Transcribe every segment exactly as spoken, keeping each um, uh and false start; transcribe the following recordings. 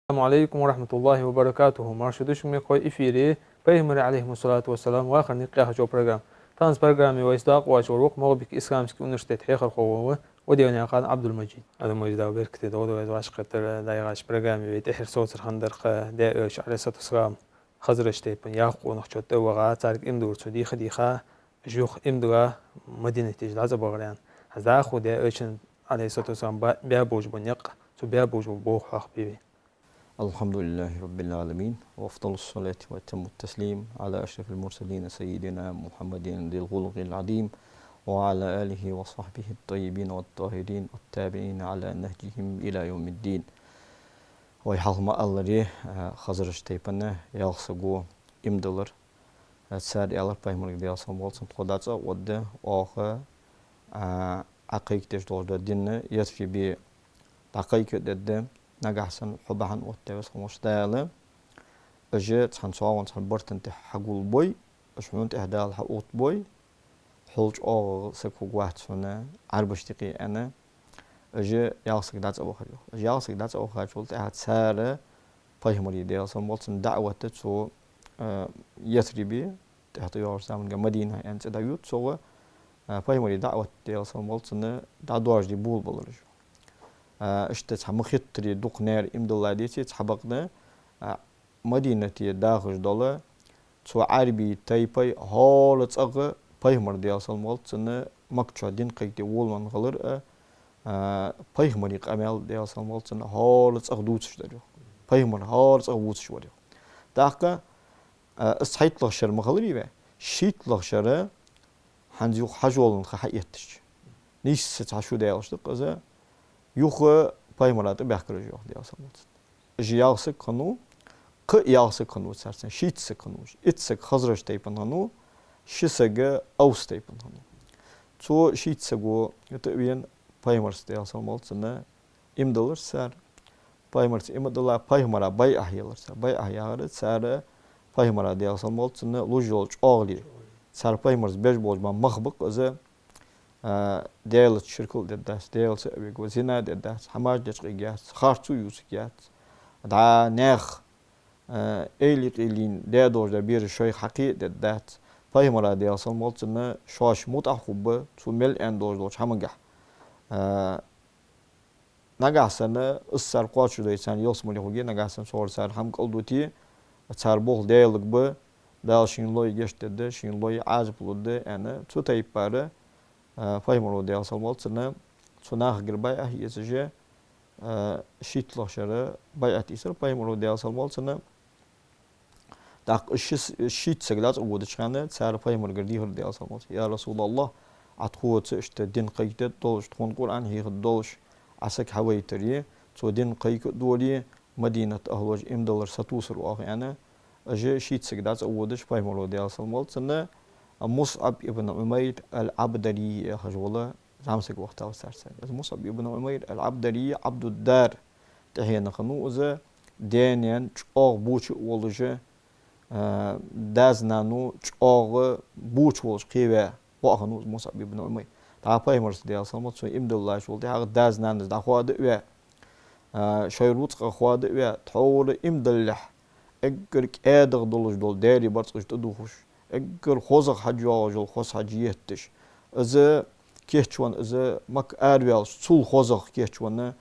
Ассаламу Ӏалайкум ва рахьматуллахӀи ва баракатухӀ. Марша да шо, мехкахой, эфире Пайхамара, Ӏалайхи ссалату вассалам, вахара никъ яхача программа. Тхьовра программе вайца доакъа воацар ва МагӀалбика исламски университета хьехархо вола Уденаькъан Ӏабдул-Мажид. Адамой, Дала беркате долда вай вӀашагӀкхетар. ДӀаяхача программе вай тӀеххьара совцар хиннадар-кх Даьла Элча, Ӏалайхи ссалату вассалам, Хазраж тайпан якъонах чу тӀаваха, царга иман диллар цо дийха-дийха, уж юха иман дилла Мадинате дӀацӀабахар аьнна. ХӀанз дӀахо Даьла Элчан, Ӏалайхи ссалату вассалам, ба-, баь болаш бола никъ, цу баь болаш бола болх хьоахабе вай. الحمد لله رب العالمين، وأفضل الصلاة وأتم التسليم على أشرف المرسلين سيدنا محمد ذي الخلق العظيم، وعلى آله وصحبه الطيبين الطاهرين، والتابعين على نهجهم إلى يوم الدين. Вай хьалха ма аллара, а, Хазраж тайпан ялх саго иман диллар. А, цар аьлар Пайхамарга, Даьла салам хилда цунна: «Тхо дӀацӀа а оттаду оаха, а, Ӏа кхайкадеш долаш дола дин Ясрибе дӀакхайкадергда, нагахьа санна хьо бахьан оттадаь, Веза хинна волча Дала, уж цхьан цхьогӀа цхьан барта тӀа хьагулбой, уж хьона тӀехьа Дала хьаоттабой, хьол чӀоагӀа саг хургвац хьона Ӏарбашта юкъе», — аьнна, уж ялх саг дӀацӀабахар йоах. Уж ялх саг дӀацӀабахачул тӀехьагӀа цар Пайхамара, Даьла салам хилда цунна, даӀват цу, а, Ясрибе, тӀехьа тӀайоагӀача заманга Мадина аьнна цӀи дӀаювц цох, а, Пайхамара даӀват, Даьла салам хилда цунна, дӀадоаржаде болабелар уж. А, иштта цхьа ма хеттара дукха наьра иман диллад деций, цхьабакъда, а, Мадинате дахаш дола цу Ӏарбий тайпай хӀара цӀагӀа Пайхамар, Даьла салам хилда цунна, Макка чу дин кхайкаде волавенна хилар а, а, Пайхамара къамаьл, Даьла салам хилда цунна, хӀара цӀагӀа дувцаш дар йоах. Пайхамар хӀара цӀагӀа вувцаш вар йоах. ТӀаккха, а, из цхьайттлагӀа шера ма хиларий вай, шийттлагӀа шера, хӀанз юха хьажолан ха хьаэттача, нийсса цхьа шу даьлча, тӀаккха из юха Пайхамара тӀабаьхкар уж йоах, Даьла салам хилда цунна. Уж ялх саг хиннав, кхы а ялх саг хиннав царца, шийтта саг хиннав уж. Итт саг Хазраж тайпан хиннав, ши саг Авс тайпан хиннав. Цу шийтта саго тӀа а вена, Пайхамарца, Даьла салам хилда цунна, иман диллар цар. Пайхамарца иман дилла, Пайхамара байӀат елар цар. БайӀат яхар цар Пайхамара, Даьла салам хилда цунна, луш йола чӀоагӀо. Цар Пайхамарца беш болаш бола мах ба-кх из, а, Даьлаца ширк а дергдац, Даьлаца а вига, зина дергдац, хӀамаш деш къигъяц, харцо ювцаргьяц, дӀа наьха, а, эйла-къайла даь долаш дола бераш шоайх хьакхе а дергдац. Пайхамара, Даьла салам хилда цунна, шоаш мутӀахьа хургба, цо мел аьнна долаш долча хӀамагахьа. А, нагахьа санна из цар кхоачашдой, царна ялсмале хургья, нагахьа санна цар хӀама кӀалдуте, цар болх Даьлага ба, Дала шийна лой гешт дергда, шийна лой Ӏазап лургда, аьнна, цу тайпара, а, Пайхамара, Даьла салам хилда цунна, цу нахагара байӀат езаш, а, шийттлагӀа шера байӀат ийцар Пайхамара, Даьла салам хилда цунна. ТӀаккха ши с-, шийтта саг дӀацӀаводача хана цар Пайхамарагара дийхар, Даьла салам хилда цунна: «Я РасулаллахӀ, Ӏа тхоца иштта дин кхайкадергдолаш, тхона Къуръан хьехадергдолаш Ӏа саг хьавайтаре, цо дин кхайкадоре, Мадината ахӀлоша иман диллар сатувсар оаха», — аьнна, уж шийтта саг дӀацӀаводаш Пайхамара, Даьла салам хилда цунна, МусӀаб ибн Ӏумайр ал-Ӏабдари яхаш вола зӀамсаг вахийтав царца. Из МусӀаб ибн Ӏумайр ал-Ӏабдари, Ӏабдуд-Дар тӀехьенах хиннав из, даь-наьна чӀоагӀа боча а волаш, а, дас-нанас чӀоагӀа боча волаш кхеваь воӀ хиннав из МусӀаб ибн Ӏумайр. ДӀа Пайхамарца, Даьла салам хилда цунна, иман диллачул тӀехьагӀа дас-нанас дӀахоадаь а ваь, а, шоай рузкъах хоадаь а ваь, тхьовра иман диллалехь, эггара кӀаьдагӀа долаш дола даьри барзкъаш тӀадувхаш, эггара хозагӀа хьаж йоагӀаш йола хоза хьаж етташ, из кийчвенна, из Макка араваьлча цул хозагӀа кийчвенна,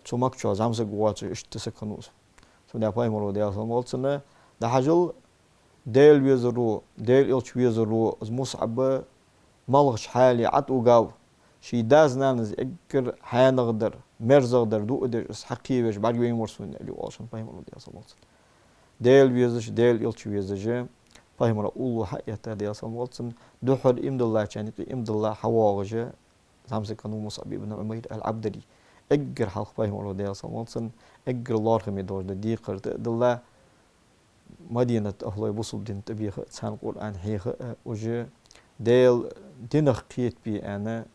цу Макка чу зӀамсаг воацаш иштта саг хиннав из. Цудухьа Пайхамара, Даьла салам хилда цунна, дӀахьажал, Даьла везаро, Даьла Элча везаро из МусӀаб малагӀча хьале ӀотӀавугав, ший дас-нанас эггара хьанагӀдар, мерзагӀдар дуадеш, из хьакхевеш бӀаргавайнавар сона, аьле, оалаш хиннав Пайхамара, Даьла салам хилда цунна. Даьла везаш, Даьла Элча везаш, Пайхамара уллув хьаэтта, Даьла салам хилда цунна, духхьал иман диллачарна юкъе иман дилла хьавоагӀаш зӀамсаг хиннав МусӀаб ибн Ӏумайр ал-Ӏабдари. Эггара хьалха Пайхамара, Даьла салам хилда цунна, эггара лоархӀаме долаш дола декхар тӀа а дилла, Мадината ахӀлой бусалба дина тӀабеха а, царна Къуръан хьеха а, уж Даьла динах кхетабе аьнна,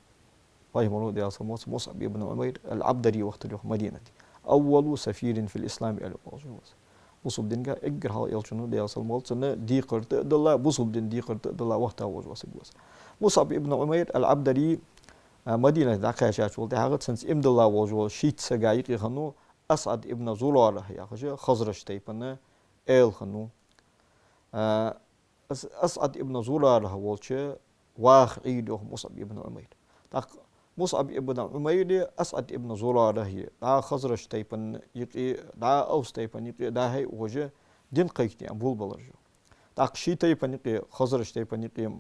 Пайхамара, Даьла салам хилда цунна, МусӀаб ибн Ӏумайр ал-Ӏабдари вахийтар йоах Мадинате. «أول سفير في الإسلام», аьле оалаш ва из. Бусалба динга эггара хьалха Элчано, Даьла салам хилда цунна, декхар тӀа а дилла, бусалба дина декхар тӀа а дилла вахийта волаш вола саг ва из. МусӀаб ибн Ӏумайр ал-Ӏабдари, а, Мадинате дӀакхаьчачул тӀехьагӀа цунца иман дилла волаш волча шийтта сага юкъе хиннав Асъад ибн Зурара яхаш, Хазраж тайпан эла хиннав. А, Ас-, Асъад ибн Зурара волча ваха Ӏийра йоах Мусъаб ибн Ӏумайр. ТӀаккха Мусъаб ибн Ӏумайри Асъад ибн Зурараи дӀа Хазраж тайпан юкъе, дӀа Авс тайпан юкъе дӀа-хьа ухаш, дин кхайкаде болабелар уж. ТӀаккха ший тайпан юкъе, Хазраж тайпан юкъе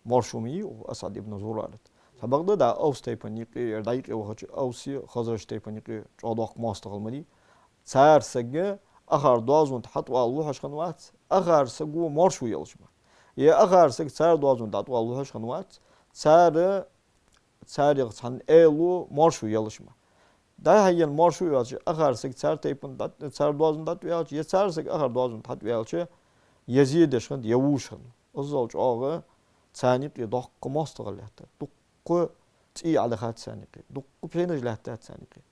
маршо ма йий укх Асъад ибн Зурарас. Цхьабакъда дӀа Авс тайпан юкъе, дӀа-юкъе вахача Авси Хазраж тайпан юкъе чӀоагӀа доккха моастагӀал ма дий. Цар саг акхар доазон тӀа хьатӀавала вухьаш хиннавац, акхар саго маршо елаш ма. Е акхар саг цар доазон тӀа хьатӀавала вухьаш хиннавац, цар, царех цхьан эло маршо елаш ма. ДӀа-хьа ена маршо йоацаш, акхар саг цар тайпан тӀа, цар доазон тӀа хьатӀаваьлча, е цар саг акхар доазон тӀа хьатӀаваьлча, е зе деш хиннад, е вувш хиннав. Иззал чӀоагӀа царна юкъе доккха моастагӀал лаьттад. Дуккха цӀий Ӏодахад царна юкъе, дуккха пхьенаш лаьттад царна юкъе.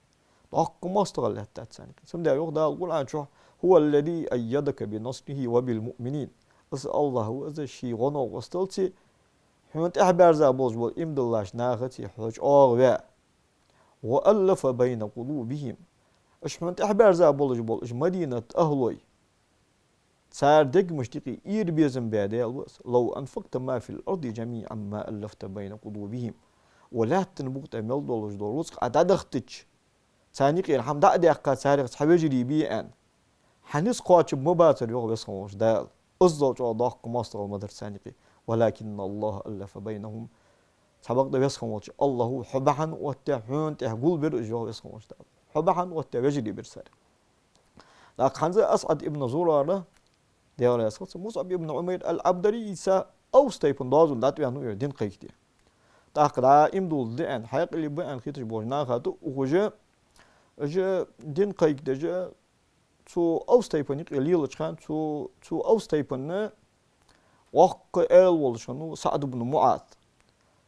Доккха моастагӀал лаьттад царна юкъе. Цудухьа йоах Дала Къуръан чу: «هو الذي أيدك بنصره وبالمؤمنين». Из АллахӀ ва из, ший гӀо-новкъосталца хьона тӀехьабаьрза болаш бола иман диллача нахаца хьо чӀоагӀа ваь. «وألف بين قلوبهم». Уж хьона тӀехьабаьрза болаш бола уж Мадинат ахӀлой, цар дегамашта юкъе ира безам баь Даьла ва из: «لو أنفقت ما في الأرض جميعا ما ألفت بين قلوبهم». Укх лаьттан букъа тӀа мел долаш дола рузкъа Ӏа дӀадахийтача, царна юкъера хӀама дӀа а даьккха, царех цхьа вежарий бе аьнна, хьа низ кхоачаргбацар, йоах Веза хинна волча Дала. Иззал чӀоагӀа доккха моастагӀал ма дар царна юкъе. «ولكن الله ألف بينهم». Цхьабакъда Веза хинна волча АллахӀа хьо бахьан оттадаь, хьона тӀехьа гулбир уж, йоах Веза хинна волча Дала. Хьо бахьан оттадаь вежарий бир цар. ТӀаккха хӀанз Асъад ибн Зурара, Даьла раьза хилва цунна, Мусъаб ибн Ӏумайр ал-Ӏабдари, из Авс тайпан доазон тӀа дӀатӀаваьннав дин кхайкаде. ТӀаккха дӀа иман дуллаш да аьнна, хьаькъал ба аьнна хеташ болча наха тӀа ухаш, уж дин кхайкадеш, цу Авс тайпан юкъе лелача хана, цу, цу Авс тайпан воккха эла волаш хиннав СаӀд ибн МуӀаз.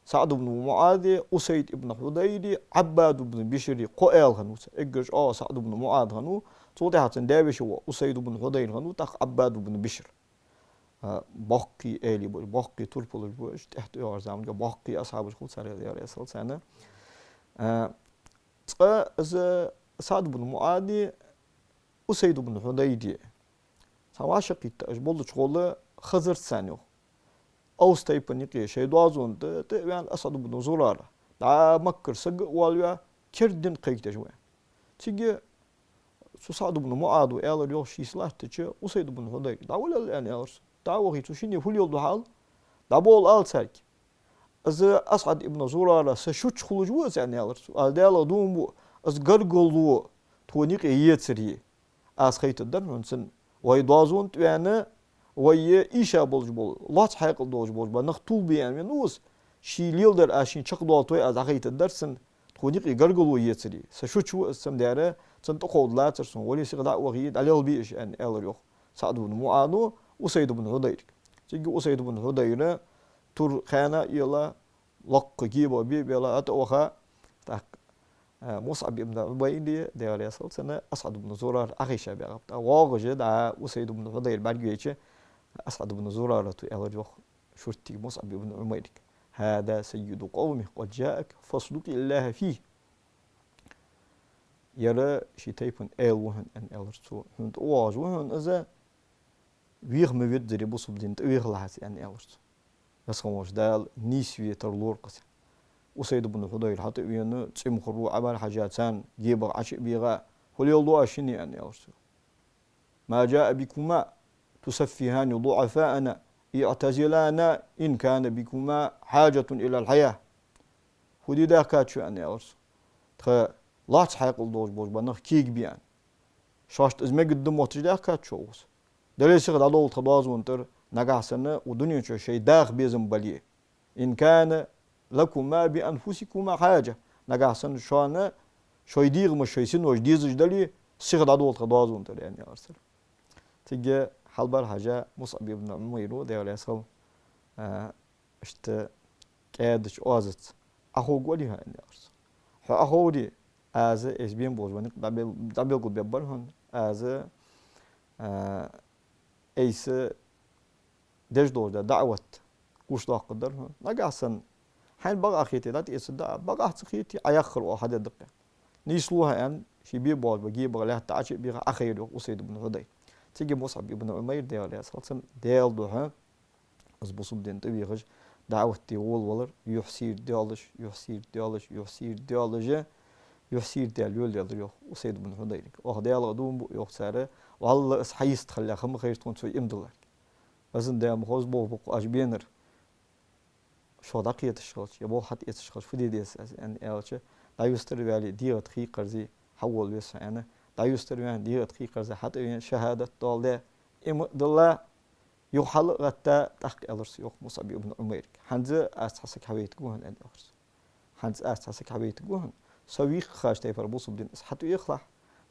СаӀд ибн МуӀази, Усайд ибн Хьудайри, Ӏаббад ибн Бишри кхо эла хиннав цар. Эггара чӀоагӀа СаӀд ибн МуӀаз хиннав, цул тӀехьагӀа цун даь-веший воӀ Усайд ибн Хьудайр хиннав, тӀаккха Ӏаббад ибн Бишр. А, боккхий элий ба уж, боккхий турпалаш ба уж, тӀехьтӀайоагӀача заман чухь боккхий асхьабаш хул царех, Даьла раьза хилва царна. А, цкъа из СаӀд ибн МуӀази, Усайд ибн Хьудайри цхьа вӀашагӀкхийтта, уж болча гӀолла хазар царна, йоах. Авс тайпан юкъе шоай доазон тӀа тӀа а ваьнна Асъад ибн Зурара, дӀа Маккара саг а воалаваь, керда дин кхайкадеш ва аьнна. Цига цу СаӀд ибн МуӀазо аьлар, йоах, шийца латтача Усайд ибн Хьудайре: «ДӀавалал», — аьнна, аьлар цо. ДӀа а вахе, цу шинне фу леладу хьал, дӀаболал царга. Из Асъад ибн Зурара са шуча хулаш ва из, аьнна, аьлар цо. Аз Даьлах дув буъ, из гаргало тхона юкъе ецаре, аз хайтаргдар хьона цунна. Вай доазон тӀа ваьнна, вай ийша болаш бола, лоацца хьаькъал долаш болаш бола нах тувлабе аьнна венав из, ше леладер аз шийна чакхдоалийта, аз дӀахайтаргдар цунна, тхона юкъе гаргало ецаре. Са шуча ва из, цудухьа цунна тӀакховдалацар сона, вале сиха дӀа а вахе, дӀалелабе уж, аьнна, аьлар, йоах, СаӀд ибн МуӀазо Усайд ибн Хьудайрага. Цига Усайд ибн Хьудайр тур хана а елла, лакха гебагӀа бе а белла, тӀа а ваха, тӀаккха, а, Мусъаб ибн Ӏумайри, Даьла раьза хилва цунна, Асъад ибн Зурара Ӏохайша баьгӀаб. ТӀаккха воагӀаш дӀа Усайд ибн Хьудайр бӀаргавайча, Асъад ибн Зурарас аьлар, йоах, шуртига Мусъаб ибн Ӏумайрага: «هذا سيد قومك قد جاءك فاصدق الله فيه». Ер ший тайпан эла ва хьона, аьнна, аьлар цо. Хьона тӀавоагӀаш ва хьона из, веха ма веззара бусалба дина тӀавехалахь из, аьнна, аьлар цо. Веза хинна волча Дала нийсве тарлора-кх из. Усайд ибн Хьудайр хьатӀа а вена, цӀимхаро Ӏабар-Хьажа царна гебагӀа Ӏочу а бийгӀа: «Фу леладу оаш шинне?» — аьнна, аьлар цо. «ما جاء بكما تسفهان ضعفاءنا، اعتزلانا إن كان بكما حاجة إلى الحياة». «Фу де даьхкад шо, — аьнна, аьлар цо, — тха лоацца хьаькъал долаш болаш бола нах кегабе аьнна? Шоашта из мегаргда мотташ даьхкад шо укхаза? Дале, сиха дӀадовла тха доазон тӀара, нагахьа санна укх дунен чу шоай даха безам бале. إن كان لكما بأنفسكما حاجة. Нагахьа санна шоана шоай дегӀамаш, шоай синош дезаш дале, сиха дӀадовла тха доазон тӀара», — аьнна, аьлар цо. Цига хьалбар-хьажа Мусъаб ибн Ӏумайро, Даьла раьза хилва, а, иштта кӀаьдача оазаца: «Ӏоховргвалий хьо?» — аьнна, аьлар цо. «Хьо Ӏоховре, аз айса бен болаш бола никъ дӀабел-, дӀабелгалбергбар хьона, аз, а, айса деш долаш дола даӀват гучадоаккхаргдар хьона. Нагахьа санна хьайна бакъахьа хете, дӀатӀаэцаргда Ӏа, бакъахьа ца хете, Ӏа яхар оаха хьадергда-кх. Нийслу хьо», — аьнна, Ший бе боагӀаш бола гебагӀа лаьтта Ӏочу а бийха, Ӏохайра, йоах, Усайд ибн Хьудайр. Цига Мусъаб ибн Ӏумайр, Даьла раьза хилва цунна, Даьла духьа, из бусалба дин тӀавехаш, даӀват де волавелар, юхь сийрда доалаш, юхь сийрда доалаш, юхь сийрда доалаш, юхь сийрда даьлла йолаелар, йоах, Усайд ибн Хьудайрага. Оаха Даьлага дув буъ, йоах цар, валлахӀи, из хьайистхилалехь ма хайра тхона цо иман диллар. Из-м, Даьла, ма хоза болх ба-кх оаш бенар. Шо дӀакхеташ хилча, е болх хьатӀаэцаш хилча, фу де деза аз, аьнна аьлча, дӀаюстара ваьле, дегӀа тӀа хий кхарзе, хьавола веза со, аьнна, дӀаюстара ваьнна, дегӀа тӀа хий кхарзе, хьатӀавена, шахӀадат доаладаь, иман а дилла, юха хьал а гӀатта, тӀаккха аьлар цо, йоах, Мусъаб ибн Ӏумайрага: «ХӀанз аз цхьа саг хьавайтаргва хьона», — аьнна аьлар цо. «ХӀанз аз цхьа саг хьавайтаргва хьона. Со вийха хиннача тайпара бусалба дин из хьатӀавехалахь,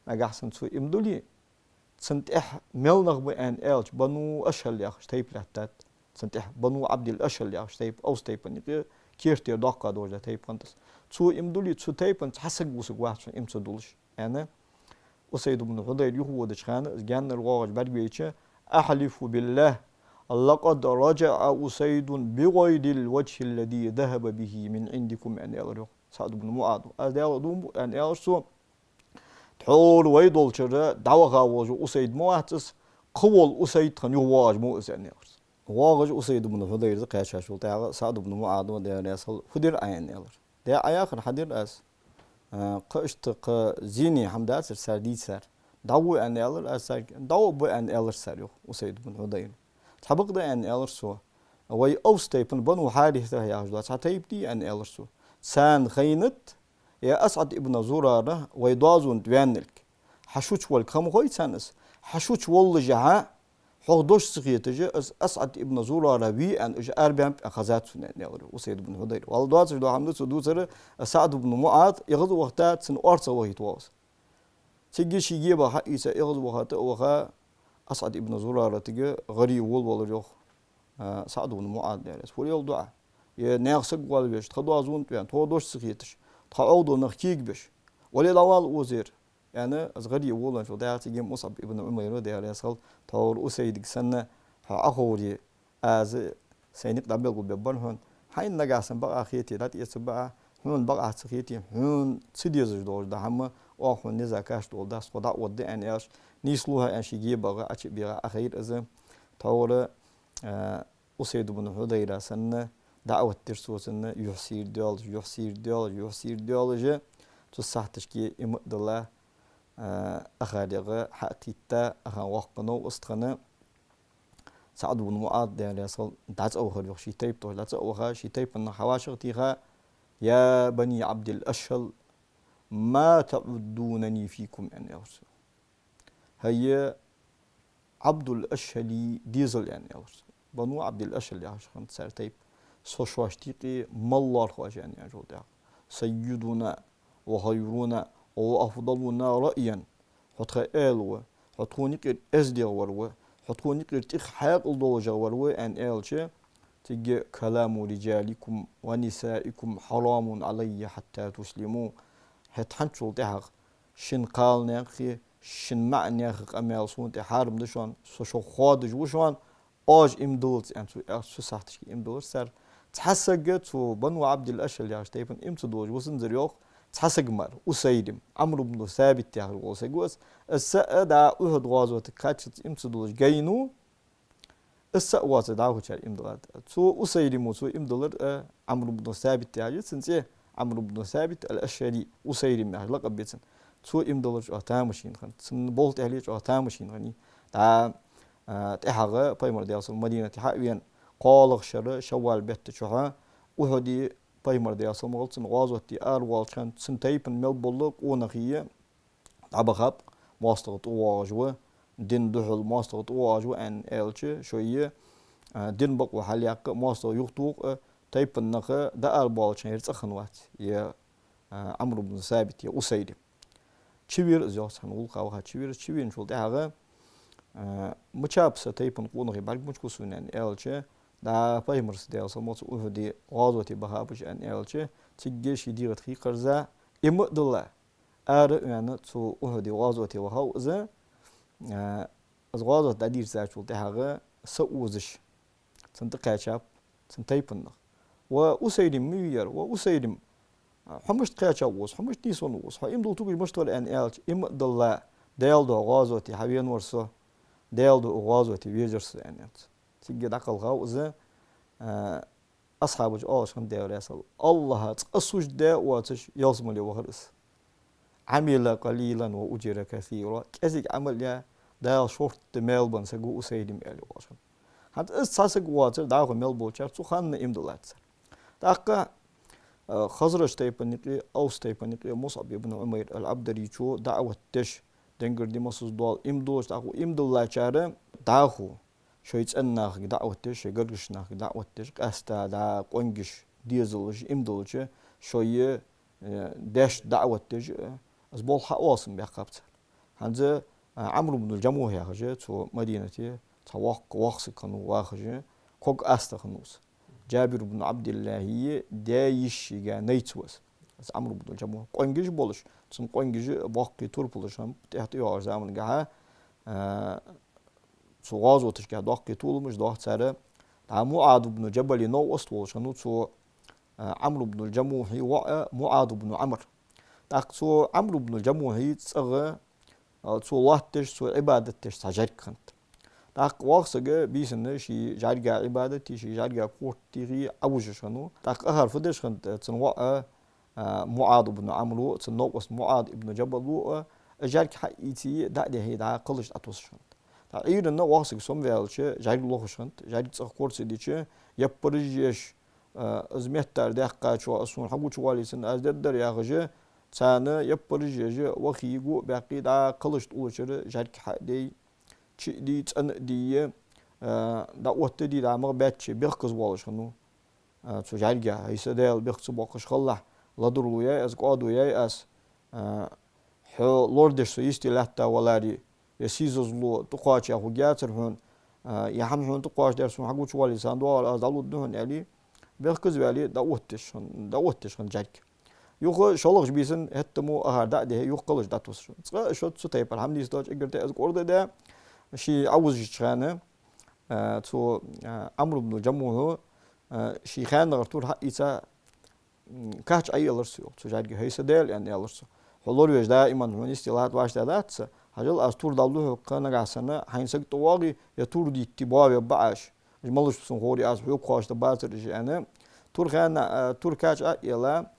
нагахьа санна цо иман дуле, цунна тӀехьа мел нах ба аьнна аьлча, Бану Ашхьал яхаш тайпа лаьттад. Цунна тӀехьа Бану Ӏабдил Ашхьал яхаш тайпа, Авс тайпан юкъе кертера доккха долаш да тайпа хиннад из. Цо иман дуле, цу тайпан цхьа саг вусаргвац хьона иман ца долаш», — аьнна. Усайд ибн Хьудайр юхаводача хана, из гаьннара воагӀаш бӀаргавайча: «أحلف بالله لقد رجع أسيد بغير الوجه الذي ذهب به من عندكم», — аьнна аьлар, йоах, СаӀд ибн МуӀаза. «Аз Даьлага дув буъ, — аьнна аьлар цо, — тхьовра вай долчара дӀаваха волаш вола Усайд ма вац из, кхы вола Усайд тха юхавоагӀаш ма ва из», — аьнна аьлар цо. ВоагӀаш Усайд ибн Хьудайр кхаьчачул тӀехьагӀа СаӀд ибн МуӀаза, Даьла раьза хилва, фу дир Ӏа, аьнна аьлар. «Де Ӏа яхар хьадир аз. А, кхы иштта кхы зене хӀама дацар цар дийцар. ДӀагӀо, аьнна аьлар аз царга, дӀагӀо а ба, аьнна аьлар цар», — йоах Усайд ибн Хьудайра. «Цхьабакъда, — аьнна аьлар цо, — вай Авс тайпан Бану Хьарисата яхаш дола цхьа тайпа дий, — аьнна аьлар цо, — царна хайнад, е АсӀад ибн Зурара вай доазон тӀа ваьннилга. Хьа шуча волга ха ма хой царна из. Хьа шуча воллашехьа, хьох дош ца хеташ, из АсӀад ибн Зурара вий аьнна, уж арабаьннаб аьнна хезад сона», — аьнна аьлар Усайд ибн Хьудайра. Валла, доацаш дола хӀама да цо дувцар, СаӀд ибн МуӀаз эгӀазвахийта, цун орцагӀа вахийта воагӀа из. Цига ший гебагӀа хьаийца, эгӀазваха, тӀа а ваха, АсӀад ибн Зураратага гӀаре волавелар, йоах, а, СаӀд ибн МуӀаз, Даьла раьза хилва. «Фу леладу Ӏа? Е наьха саг воалавеш, тха доазон тӀа ваьнна, тхох дош ца хеташ, тха Ӏовдал нах кегабеш. Вале, дӀавала укхазара», — аьнна, из гӀаре волавенначул тӀехьагӀа цига Мусъаб ибн Ӏумайра, Даьла раьза хилва, тхьовра Усайдага санна хьо Ӏоховре, аз сай никъ дӀабелгалбергба хьона. Хьайна нагахьа санна бакъахьа хете, дӀатӀаэцаргба Ӏа, хьона бакъахьа ца хете, хьона ца дезаш долаш дола хӀама оаха хьона низа кхаьча дола дац, тхо дӀаоттаду», — аьнна аьлча, нийслу хьа аьнна, ший гебагӀа Ӏочу а бийха, Ӏохайра из. Тхьовра, а, Усайд ибн Хьудайра санна даӀват дир цо цунна, юхь сийрда доалаш, юхь сийрда доалаш, юхь сийрда доалаш, цу сахьаташка иман а дилла, а, Ӏохайрагӏа хьа а кхийтта, Ӏохан воккха нов а стхана, СаӀд ибн МуӀаз, Даьла раьза хилва, дӀа цӀа а вахар, йоах, ший тайпа тӀа дӀа цӀа а ваха, ший тайпан нах хьавӀашагӀтеха: «يا بني عبد الأشهل، ما تعدونني فيكم», — аьнна аьлар цо. «ХӀай, Ӏабдул-Ашхьалий дезал», — аьнна аьлар цо. Бану Ӏабдил-Ашхьал яхаш хиннад цар тайпа. «Со шоашта юкъе мел лоархӀ оаш», — аьнна аьлчул тӀехьагӀа: «سيدنا وخيرنا وأفضلنا رأيا». Хьо тха аьла ва, хьо тхона юкъера эздегӀвар ва, хьо тхона юкъера тӀех хьаькъал долашагӀвар ва, аьнна аьлча, цига: «كلام رجالكم ونسائكم حرام علي حتى تسلموا». ХӀаьта хӀанзчул тӀехьагӀа шун кхалнаьха, шун маӀанаьха къамаьл сона тӀа хьарам да шоана, со шух хоадаш ва шоана, оаш иман диллалца, аьнна, цо аьлча, цу сахьаташка иман диллар цар. Цхьа саг цу Бану Ӏабдил-Ашхьал яхача тайпан иман ца долаш висанзар, йоах, цхьа саг мара, Усайлим, Ӏамр ибн Сабит яхаш вола саг ва из. Из са а дӀа Ухьуд гӀазота кхаччалца иман ца долаш гайна ва, из са а воацаш дӀахо цар иман диллад. Цу Усайлимо цо иман диллар, а, Ӏамр ибн Сабит яхаш я цун цӀи, Ӏамр ибн Сабит ал-Ашхьали, Усайлим яхаш лакъаб я цун. Цо иман диллар чӀоагӀа тамашийна хиннад, цун болх тӀехьале чӀоагӀа тамашийна хиннай. ДӀа, а, тӀехьагӀа Пайхамар, Даьла салам, Мадинате хьа а вена, кхоалагӀча шера Шаввал бетта чухь, Ухьуде Пайхамар, Даьла салам хилда цунна, гӀазота тӀа аравоалача хана цун тайпан мел бола къонахий дӀабахаб, моастагӀа тӀавоагӀаш ва, дина духьал моастагӀа тӀавоагӀаш ва, аьнна аьлча, шоай, а, дина бакъо хьалъяккха, моастагӀа юхатоха, а, тайпан нах дӀаарабоалача хана ер цӀа хинна вац, е, а, Ӏамр ибн Сабит, е Усайлим. Чувера из, йоах, цхьан гӀулакха ваха чувера из, чувеначул тӀехьагӀа, а, мичаб са тайпан къонахий бӀаргагуча сона, аьнна аьлча, дӀа Пайхамара, Даьла салам хилда цунна, Ухьуде гӀазоте бахаб уж, аьнна аьлча, цига ший дегӀа тӀа хий кхарза, иман а дилла, ара а ваьнна, цу Ухьуде гӀазоте вахав из, а, из гӀазот дӀадийрзачул тӀехьагӀа са а озаш, цунна тӀакхаьчаб цун тайпан нах. «Ва Усайлим, ма вий ер, ва Усайлим, Хьо мишта кхаьчав укхаза, хьо мишта нийсвеннав укхаза, хьо иман дилла тугаш мишта вар аьнна аьлча, иман дилла, Даьла духьа гӀазоте хьавена вар со, Даьла духьа гӀазоте везар со аьнна, аьннад цо. Цигга дӀакхелхав из, а, асхьабаша оалаш хиннад, Даьла раьза хилва, АллахӀа цкъа сужда даь а воацаш, ялсмале вахар из. «عمل قليلا وأجر كثيرا». КӀезига Ӏамал яь, Дала шортта маьл бенна саг ва Усайрим аьле оалаш хиннад. ХӀанз из цхьа саг воацар, дӀахо мел болчар цу хана иман диллад цар. ТӀаккха, а, Хазраж тайпан юкъе, Авс тайпан юкъе Мусъаб ибн Ӏумайр ал-Ӏабдарийчо даӀват деш, денгара ди массаза дола иман долаш, тӀаккха иман диллачар дӀахо шоай цӀен нахага даӀват деш, шоай гаргарча нахага даӀват деш, къаьстта дӀа къонгаш, дезалаш иман диллача, шоай, э, даьшта даӀват деш, э, из болх хьаоалаш баьккхаб цар. ХӀанз, а, Ӏамр ибн ал-Джамухь яхаш, цу Мадинате цхьа воккха, воккха саг хиннав вахаш, ког астагӀа хиннав из. Джабир ибн Ӏабдиллахьий даь-йишийга найц ва из. Из Ӏамр ибн ал-Джамухь, къонгаш болаш, цун къонгаш боккхий турпалаш хиннаб, тӀехьа тӀайоагӀача замангахьа, а, цу гӀазоташка доккхий толамаш доахк цар. ДӀа МуӀаз ибн Джабала новкъост волаш хиннав цу, а, Ӏамр ибн ал-Джамухьий воӀ МуӀаз ибн Ӏамр. ТӀаккха цу Ӏамр ибн ал-Джамухьий цӀагӀа, а, цо латташ, цо Ӏибадат деш цхьа жӀарг хиннад. ТӀаккха воккха саг бийсанна ший жӀарга Ӏибадат е, ший жӀарга корта техе Ӏовужаш хиннав. ТӀаккха акхар фу деш хиннад, цун воӀ, а, МуӀаз ибн Ӏамро, цун новкъост МуӀаз ибн Джабало, а, жӀарг хьаийце, дӀа а дихье, дӀа кхалаш дӀатоссаш хиннад. ТӀаккха Ӏуйранна воккха саг сомаваьлча, жӀарг лохаш хиннад, жӀарг цӀагӀа кора ца дича, яппараш еш, а, из меттара даьккхачоа, из сона хьагучавалийта, аз дергдар яхаш, царна яппараш еш, вахе, гу а баьккхе, дӀа кхалашта тӀулачара жӀарг хьа а дайе, чу а дийе, цӀена а дийе, а, дӀаоттаде, дӀа магӀа баьчча, бехказа воалаш хиннав. А, цу жӀарга: «ХӀай са Даьла, бехк ца боаккхаш хилалахь, ладувгӀа яьй аз, кӀоадо яьй аз, а, хьо лорадеш со йисте лаьтта валаре, е сийсазло тӀакхоачаш хургьяцар хьона, а, е хӀама хьона тӀакхоачаш дар сона хьагучавалийта, царна доагӀар аз дӀалургда хьона», — аьле, бехказа ваьле, дӀаоттадеш хиннад, дӀаоттадеш хиннад жӀарг. Юха шоллагӀча бийсан хӀаьта мо акхар дӀа а дихье, юха кхалаш дӀатоссаш хиннад. Цкъа а шозза цу тайпара хӀама нийсдича, эггара тӀехьа из кӀордадаь, ше Ӏовужача хана, а, цу, а, Ӏамр ибн ал-Джамухьо, а, ший ханагӀара тур хьаийца, м, кхача Ӏоелар цо, йоах, цу жӀарга. «ХӀай са Даьла, — аьнна, аьлар цо, — хьо лоравеш даиман хьона йисте латташ вац дац, хьажал, аз тур дӀалу хьога кхы, нагахьа санна хьайна саг тӀавоагӀе, е тур дитте боа веббаӀаш, малаш ба сона ховре, аз хьога кхоачаш бацар уж», — аьнна. Тур хана, а, тур кхача Ӏоелла,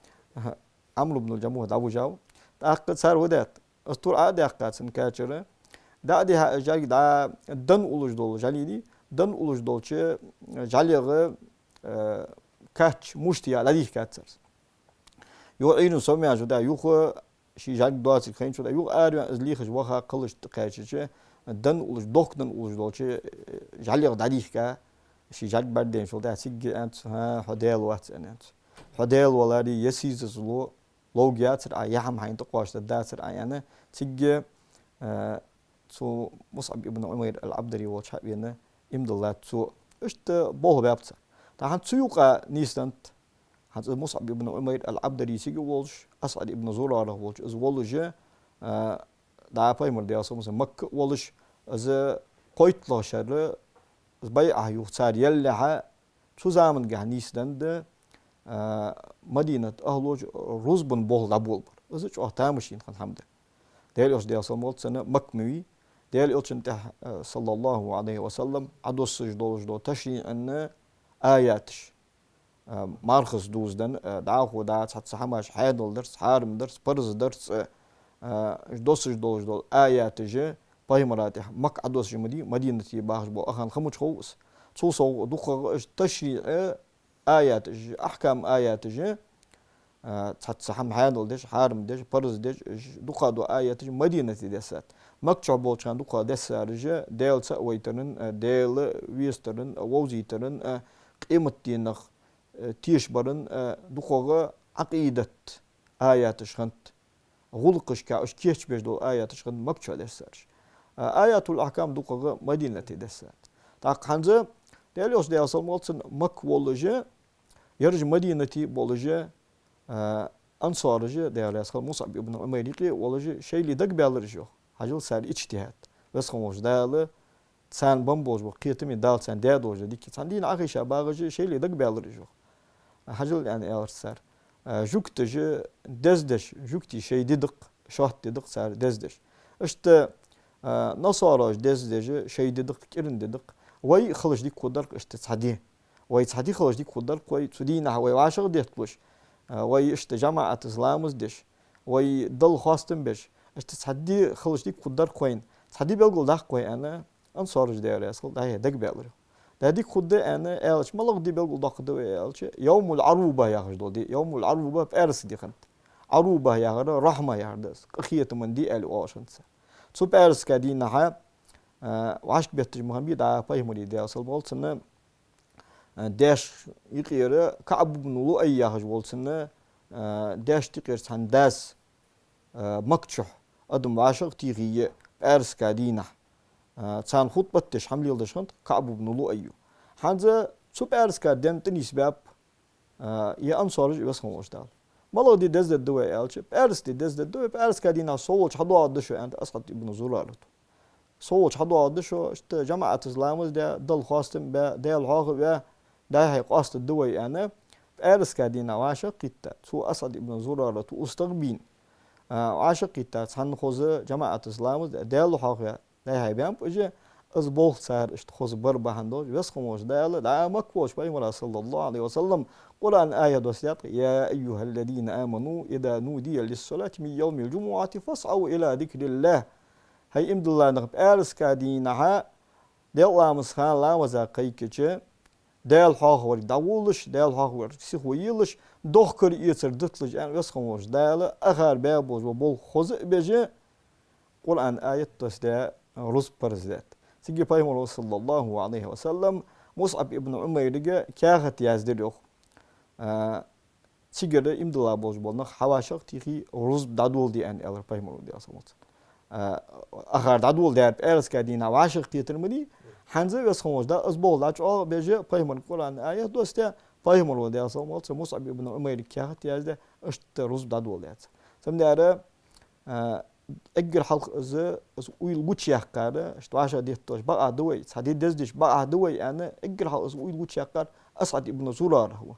Ӏамр ибн ал-Джамухь дӀавижав. ТӀаккха цар фу даьд? Из тур Ӏо а даьккха цун кхачара, дӀа а дихьа, из жӀарг дӀа дӀауллаш дола жӀали дий, дӀауллаш долча жӀалех, э, кхача мушта я дӀадийхкад цар из. Юха Ӏуйранна сомаваьнначул тӀехьагӀа, юха ший жӀарг доацилга хайначул тӀехьагӀа, юха араваьнна, из лехаш ваха кхалашта кхаьчача, дӀауллаш, дохк дӀауллаш долча, э, жӀалех дӀадийхка, ший жӀарг бӀаргадайначул тӀехьагӀа, цигга аьннад цо: «ХӀа, хьо Даьла вац, — аьннад цо. — Хьо Даьла валаре, е сийсазло ловргьяцар Ӏа, е хӀама хьайна тӀакхоачаш дергдацар Ӏа», — аьнна. Цигга, э, цу Мусъаб ибн Ӏумайр ал-Ӏабдари волча хьавена, иман диллад цо. Иштта болх баьб цар. ТӀаккха хӀанз цу юкъа нийсденнад. ХӀанз из Мусъаб ибн Ӏумайр ал-Ӏабдари цига волаш, АсӀад ибн Зурара волча из волаш, а, дӀа Пайхамар, Даьла салам хилда цунна, Макка волаш, из кхойтталагӀа шера, из байӀа юха цар еллалехьа, цу замангахьа нийсденнад, а, Мадинат ахӀлоча рузбан болх дӀаболабар. Из чӀоагӀа тамашийна хинна хӀама да. Даьла Элча, Даьла салам хилда цунна, Макка ма вий, Даьла Элчанна тӀехьа, а, саллаллахӀу Ӏалайхи ва саллам, Ӏодоссаш долаш дола ташриӀан аяташ, а, мархаза дувзаденна, а, дӀахо дӀа цхьацца хӀамаш хьаьнал дарца, хьарам дарца, параз дарца, а, доссаш долаш дола аяташ Пайхамара тӀехьа Макка Ӏодоссаш ма дий, Мадинате бахаш бола ахан ха мича хов из. Цул совгӀа дукхагӀа уж ташриӀа аяташ, ахькам аяташ, а, цхьацца хӀама хьаьнал деш, хьарам деш, параз деш, уж дукха дола аяташ Мадинате дессад. Макка чу болча хана дукха дессараш Даьла цаӀ вайтаран, а, Даьла везтаран, а, вовзийтаран, а, къематдийнах, а, тешабаран, а, дукхагӀа Ӏакъидат аяташ хиннад. ГӀулакхашка уж кийчбеш дола аяташ хиннад Макка чу дессараш. А, аятул-ахькам дукхагӀа Мадинате дессад. ТӀаккха хӀанз Даьла Элча, Даьла салам хилда цунна, Макка волаш, ераш Мадинате болаш, а, ансараш, Даьла раьза хилва Мусъаб ибн Ӏумайра юкъе а волаш, шоайла дагабаьлар уж, йоах. Хьажал, цар иджтихӀад. Веза хинна волча Дала царна бенна болаш бола кхетам, Дала царна даь долаш дола дика, цхьан дийнахьа Ӏохайша багӀаш, шоайла дагабаьлар уж, йоах. Хьажал, аьнна, аьлар цар. А, жугташа деза деш, жугтий шоай ди да-кх, шоатта ди да-кх цар деза деш. Иштта, а, насараша деза деш шоай ди да-кх, кӀиранди да-кх. Вай хилча дика хургдар-кх иштта цхьа ди. Вай цхьа ди хилча дика хургдар-кх вай, цу дийнахьа вай вӀашагӀдетталуш, а, вай иштта жамаӀатаца ламаз деш, вай Далла хоастам беш, иштта цхьа ди хилча дика хургдар-кх вайна. Цхьа ди белгалдаккха вай аьнна, ансараша, Даьла раьза хилва, дӀа-хьа дагабаьлар. ДӀа дика хургда аьнна аьлча, малагӀа ди белгалдоаккхаргда вай аьлча, Явмул-Ӏарува яхаш дола ди. Явмул-Ӏарува пӀаьраска ди хиннад. Ӏарува яхар рахьма яхар да из, къахетама ди аьле оалаш хиннад цар. Цу пӀаьраска дийнахьа, а, вӀашкабетташ ма хиннабий дӀа Пайхамара, Даьла салам хилда цунна, а, даьшта юкъера КаӀб ибн Луай яхаш волча цунна, а, даьшта юкъера цхьан дас, а, Макка чу адам вӀашагӀтехе пӀаьраска дийнахьа, а, царна хутбат деш хӀама леладеш хиннад КаӀб ибн Луай. ХӀанз цу пӀаьраска ден тӀанийсбаьб, а, е ансараш, Веза хинна волча Дала. МалагӀа ди деза дергда вай аьлча, пӀаьраска ди деза дергда вай, пӀаьраска дийнахьа со волча хьадоагӀаргда шо, аьннад Асъад ибн Зурарата. Со волча хьадоагӀаргда шо, иштта жамаӀатаца ламаз даь, Далла хоастам баь, Даьла хьоахаваь, дӀа-хьа къоастаргда вай, аьнна, пӀаьраска дийнахьа вӀашагӀкхийтта, цу Асъад ибн Зурарата устагӀа бийна, а, вӀашагӀкхийтта, цхьана хоза жамаӀатаца ламаз даь, Даьла хьоахаваь, дӀа-хьа баьннаб уж, из болх цар иштта хоза бар бахьан долаш, Веза хинна волча Дала дӀа Макка волча Пайхамара, саллаллахӀу Ӏалайхи ва саллам, Къуръан аят доссадаьд-кх: «يا أيها الذين آمنوا إذا نودي للصلاة من يوم الجمعة فاسعوا إلى ذكر الله». ХӀай иман дилла нах, пӀаьраска дийнахьа Даьла ламаза хана ламаза кхайкача, Даьла хьоахаварга дӀагӀолаш, Даьла хьоахаварга сихо елаш, дохкар-эцар диталаш, аьнна, Веза хинна волча Дала акхар баь болаш бола болх хоза а беш, Къуръан аят доссадаь, рузба парз даьд. Цига Пайхамара, саллаллахӀу Ӏалайхи ва саллам, МусӀаб ибн Ӏумайрага каьхат яздаьд йоах. А, цигара иман дилла болаш бола нах хьавӀашагӀтехе, рузба дӀадоладе, аьнна, аьлар Пайхамара, Даьла салам хилда цунна. А, акхар дӀадоладаьр пӀаьраска дийнахьа вӀашагӀкхетар ма дий, хӀанз, Веза хинна волча Дала, из болх дӀачӀоагӀбеш, Пайхамарага Къуръан аят доссадаь, Пайхамара, Даьла салам хилда цунна, МусӀаб ибн Ӏумайрага каьхат яздаь, иштта рузба дӀадоладаьд цар. Цудухьа, а, эггара хьалха из, из уйла гучаяьккхар, иштта вӀашагӀдетталуш бакъахьа да вай, цхьа ди деза деш бакъахьа да вай, аьнна, эггара хьалха из уйла гучаяьккхар Асъад ибн Зурара ва.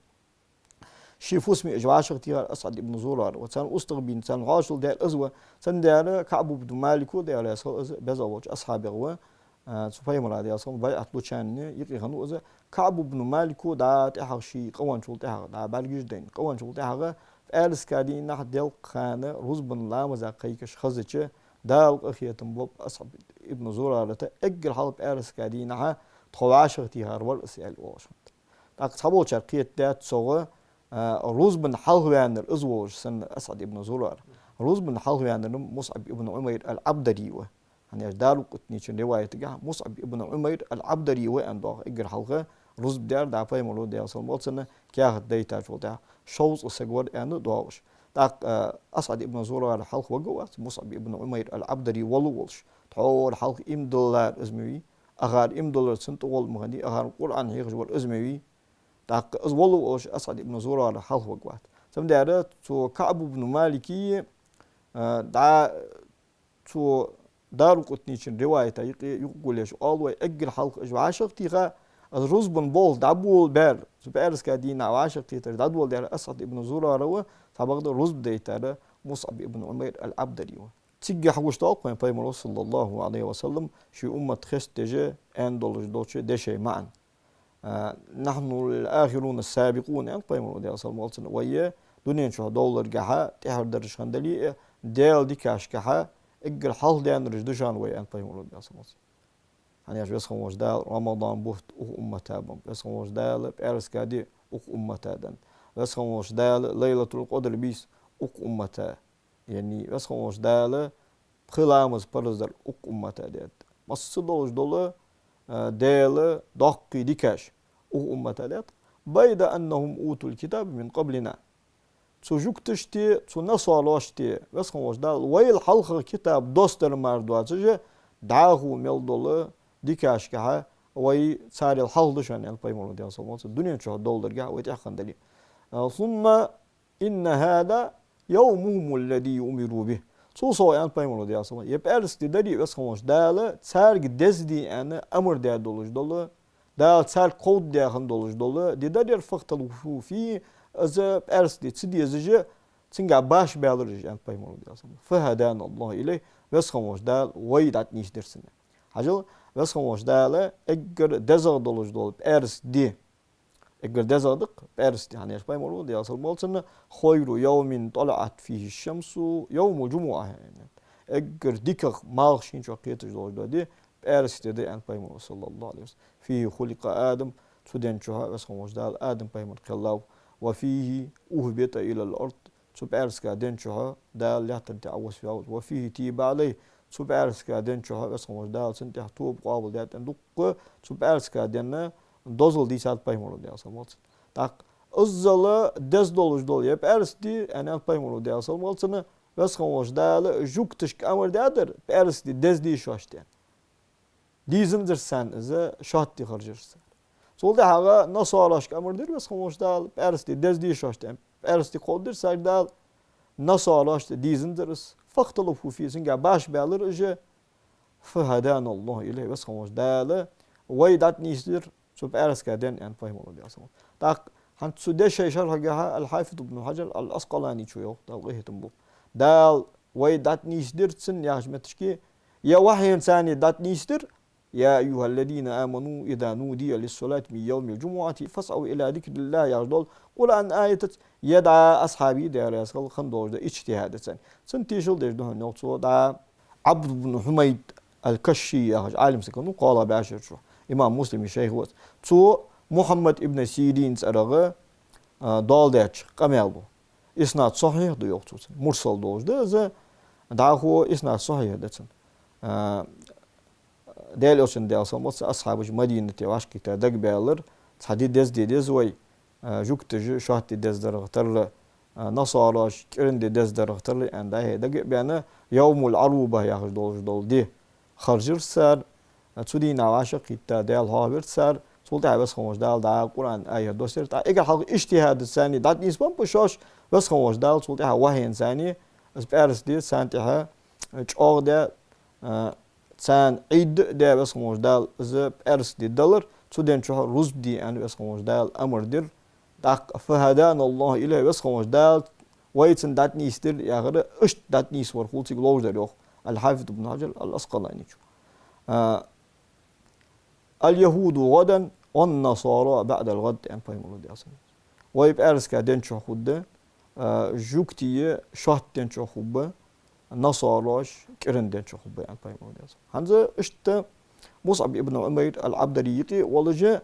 Ший фусаме уж вӀашагӀтехар Асъад ибн Зурара ва. Царна устагӀа бийна, царна хьоашалгӀа даьр из ва. Цудухьа КаӀб ибн Малик ва, Даьла раьза хилва, из беза волча асхьабех ва. А, цу Пайхамара, Даьла салам, байӀат лучарна юкъе хиннав из. КаӀб ибн Малика дӀа тӀехьагӀа ший къавенначул тӀехьагӀа, дӀа бӀаргаш дайна, къавенначул тӀехьагӀа, пӀаьраска дийнахьа делкъа хана рузбан ламаза кхайкаш хезача, Дала къахетам болба Асъад ибн Зурарата, эггара хьалха пӀаьраска дийнахьа тхо вӀашагӀтехар вар из, аьле оалаш хиннад. ТӀаккха цхьаболчар кхетадаьд цох, а, рузбан хьалхаваьннар из волаш санна Асъад ибн Зурара. Рузбан хьалхаваьннар МусӀаб ибн Ӏумайр ал-Ӏабдари ва. ХӀана аьлча Даракъутнечун риваятагахьа МусӀаб ибн Ӏумайр ал-Ӏабдари ва аьнна доагӀа эггара хьалха рузба даьр, дӀа Пайхамара, Даьла салам хилда цунна, каьхат дайтачул тӀехьагӀа шовзткъа саг вар аьнна доагӀаш. ТӀаккха, а, Асъад ибн Зурара хьалха варгвац, МусӀаб ибн Ӏумайр ал-Ӏабдари вола волаш. Тхьовра хьалха иман диллар из ма вий, акхар иман диллар цунна тӀагӀолла ма хиннадий, акхарна Къуръан хьехаш вар из ма вий. ТӀаккха из вола волаш Асъад ибн Зурара хьалха варгвац. Цудухьа цу КаӀб ибн Малика, а, дӀа цу Даракъутнечун риваята юкъе юкъе гулъеш оал вай, эггара хьалха уж вӀашагӀтеха, из рузбан болх дӀаболабаьр, цу пӀаьраска дийнахьа вӀашагӀкхетар дӀадоладаьр Асъад ибн Зурара ва, цхьабакъда рузба дайтар МусӀаб ибн Ӏумайр ал-Ӏабдари ва. Цига хьагуш доагӀа-кх вайна Пайхамара, саллаллахӀу Ӏалайхи ва саллам, ший уммат хестадеш аьнна долаш долча дешай маӀан. А, «نحن الآخرون السابقون», аьннад Пайхамара, Даьла салам хилда цунна, вай дунен чу довларгахьа тӀехьардараш хинна дале а, Даьла дикашкахьа эггара хьалхадаьннараш да шоана вай, аьннад Пайхамара, Даьла салам хилда цунна. ХӀана аьлча Веза хинна волча Дала Рамадан бутт укх уммата беннаб. Веза хинна волча Дала пӀаьраска ди укх уммата деннад. Веза хинна волча Дала Лайлатул-Къадр бийса укх уммата. Яъни Веза хинна волча Дала пхи ламаз парз дар укх уммата даьд. Масса долаш дола, а, Даьла доккхий дикаш укх уммата даьд. «بيد أنهم أوتوا الكتاب من قبلنا». Цу жугташта, цу насарошта, Веза хинна волча Дала вайл хьалха китаб доссадар мара доацаш, дӀахо мел дола дикашкахьа вай царел хьалха да шоана, аьннад Пайхамара, Даьла салам хилда цунна, дунен чу довларгахьа вай тӀехьа хинна дале. А, «ثم إن هذا يومهم الذي أمروا به». Цул совгӀа, аьннад Пайхамара, Даьла салам хилда цунна, ер пӀаьраска ди дар, Веза хинна волча Дала царга деза де аьнна амар даь долаш дола, Дала царга кховдадаь хинна долаш дола ди дар ер, «فاختلفوا فيه Из пӀаьраска де ца дезаш, цунга башха баьлар уж, аьннад пайхамара, Даьла салам хилда цунна. «فهدانا الله إليه», Веза хинна волча Дала вай дӀатӀанийсдир цунна. Хьажал, Веза хинна волча Дала эггара дезагӀа долаш дола пӀаьраска ди, эггара дезагӀа да-кх пӀаьраска ди, хӀана аьлча пайхамара, Даьла салам хилда цунна: «خير يوم طلعت فيه الشمس يوم الجمعة». Эггара дикагӀа малх шийна чу кхеташ долаш дола ди пӀаьраска ди да, аьннад пайхамара, صلى الله عليه وسلم. «فيه خلق آدم», цу ден чухь Веза хинна волча Дала Адам пайхамар кхеллав. «وفيه أهبط إلى الأرض», цу пӀаьраска ден чухь Дала лаьттан тӀа Ӏовоссаваьв из. «وفيه تيب عليه», цу пӀаьраска ден чухь Веза хинна волча Дала цунна тӀа тоба къоабалдаьд, аьнна, дукха цу пӀаьраска ден дозал дийцад пайхамара, Даьла салам хилда цунна. ТӀаккха иззал деза долаш дола ер пӀаьраска ди, аьннад пайхамара, Даьла салам хилда цунна, Веза хинна волча Дала жугташка амар даьдар пӀаьраска ди дезде шоашта, аьнна. Дезанзар царна из, шоатта харжар цар. Цул тӀехьагӀа насарашка амар дир Веза хинна волча Дала пӀаьраска ди дезде шоашта, аьнна. ПӀаьраска ди кховдадир царга Дала, насарашта дезанзар из. «فاختلفوا فيه», цунга башха баьлар уж. «فهدانا الله إليه», Веза хинна волча Дала вай дӀатӀанийсдир цу пӀаьраска денна, аьннад пайхамара, Даьла салам хилда цунна. ТӀаккха хӀанз цу дешай шархьагахьа Аль-Хьафиз ибн Хьажар Аль-Ӏаскъаланийс йоах, Дала къахетам болба: Дала вай дӀатӀанийсдир цунна яхача метташка, е вахьенаца дӀатӀанийсдир: «يا أيها الذين آمنوا إذا نودي للصلاة من يوم الجمعة فاسعوا إلى ذكر الله», яхаш дола Къуръан аятаца, е дӀа асхьабий, Даьла раьза хилва, хинна долаш дола иджтихӀадаца. Цунна тешал деш да хьона, йоах цо, дӀа Ӏабд ибн Хьумайд Аль-Кашши яхаш Ӏалим саг хиннав кхоалагӀа бӀаьшера чу, имам Муслима шайх ва из. Цо Мухьаммад ибн Сирин цӀерагӀа, а, доаладаьча къамаьл ду. Иснад сахьихь да, йоах цо, цун. Мурсал долаш да из, дӀахо иснад сахьихь да цун. А, Даьла Элчан, Даьла салам хилда цунна, асхьабаш Мадинате вӀашагӀкхийтта дагабаьлар, цхьа ди дезде деза вай, а, жугташа шоатта ди дездарах тарра, а, насараш кӀиранди дездарах тарра, аьнна, дӀа-хьа дага а баьнна, Йовмуль-Ӏарубах яхаш долаш дола ди харжар цар, а, цу дийнахьа вӀашагӀкхийтта Даьла хьоахавир цар, цул тӀехьагӀа Веза хинна волча Дала дӀа Къуръан аят доссаяьр. ТӀаккха эггара хьалха иджтихӀадаца дӀатӀанийсбеннаб шоаш, Веза хинна волча Дала цул тӀехьагӀа вахьенаца из пӀаьраска ди царна тӀа чӀоагӀа даь, а, царна Ӏид а даь Веза хинна волча Дала из пӀаьраска ди далар, цу ден чухь рузба де аьнна Веза хинна волча Дала амар дир. ТӀаккха «فهدانا الله إليه», Веза хинна волча Дала вай цунна дӀатӀанийсдир яхар, иштта дӀатӀанийсвар хул цига ловш дар, йоах Аль-Хьафиз ибн Хьажар Аль-Ӏаскъаланийс. А, «اليهود غدا والنصارى بعد الغد», аьннад пайхамара, Даьла салам хилда цунна. Вай пӀаьраска ден чухь хургда, а, жугтий шоатта ден чухь хургба, насараш кӀиран ден чухь хургба, аьннад пайхамара, Даьла салам хилда цунна. ХӀанз иштта МусӀаб ибн Ӏумайр Аль-Ӏабдари юкъе а волаш,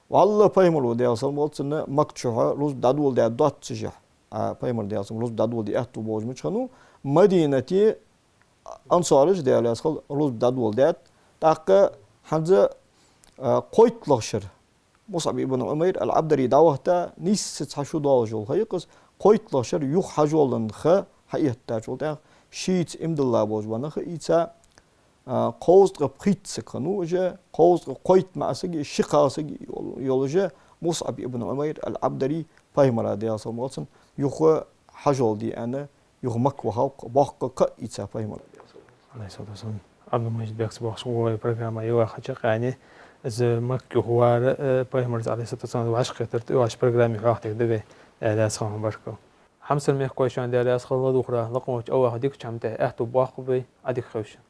валлахӀи, пайхамара, Даьла салам хилда цунна, Макка чухь рузба дӀадоладаь доаццашехь, а, пайхамара, Даьла салам хилда цунна, рузба дӀадоладе аьттув болаш мича хиннав, Мадинате ансараш, Даьла раьза хилва, рузба дӀадоладаьд. ТӀаккха хӀанз, а, кхойтталагӀча шера МусӀаб ибн Ӏумайр Аль-Ӏабдари дӀавахийта, нийсса цхьа шу долаш йола ха я-кх из, кхойтталагӀча шера юха хьажолан ха хьаэттачул тӀехьагӀа, шийца иман дилла болаш бола нах а ийца, а, кховзткъеи пхийтта саг хиннав уж, кховзткъеи кхойтта маӀа саг а, ши кхаь саг а йол-, йолаш, МусӀаб ибн Ӏумайр Аль-Ӏабдари пайхамара, Даьла салам хилда цунна, юха хьажол де аьнна, юха Макка вахав-кх, боккха кхаъ ийца пайхамара. Ӏалайхи ссалату вассалам. Ӏабдул-Мажид-Бекс бохаш ва вай программа йоахача къаьне, из Макка юха вар, э, пайхамарца, Ӏалайхи ссалату вассалам, вӀашагӀкхетар тӀа йоагӀача программе хьоахадергда вай, Даьла раьза хилва баркал. Хьамсара мехкахой, шоана Даьла раьза хилва, ладувгӀаргда лакхаволча АллахӀа дикача хӀаман тӀа аьттув боаккхалба вай, Ӏадика хийла шун.